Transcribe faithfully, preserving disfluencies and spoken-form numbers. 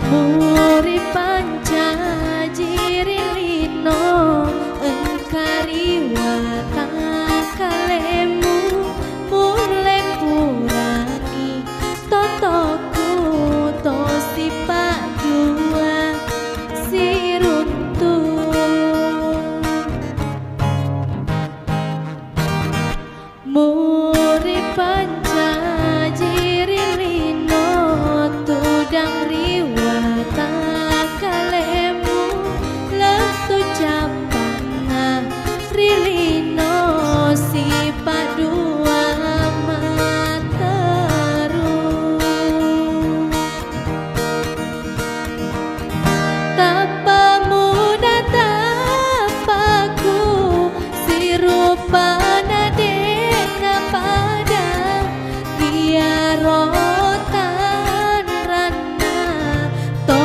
Muri pancaji ri lino, engka ri watakkalemu, mulle purangi totokku, tosi paddua siruntu. Muri pancaji ri lino, tudang ri watakkalemu, lettu cappanna ri lino, sipaddua matteru. Tappa muda tappaku, sirupana de' napada, iyaro tanranna to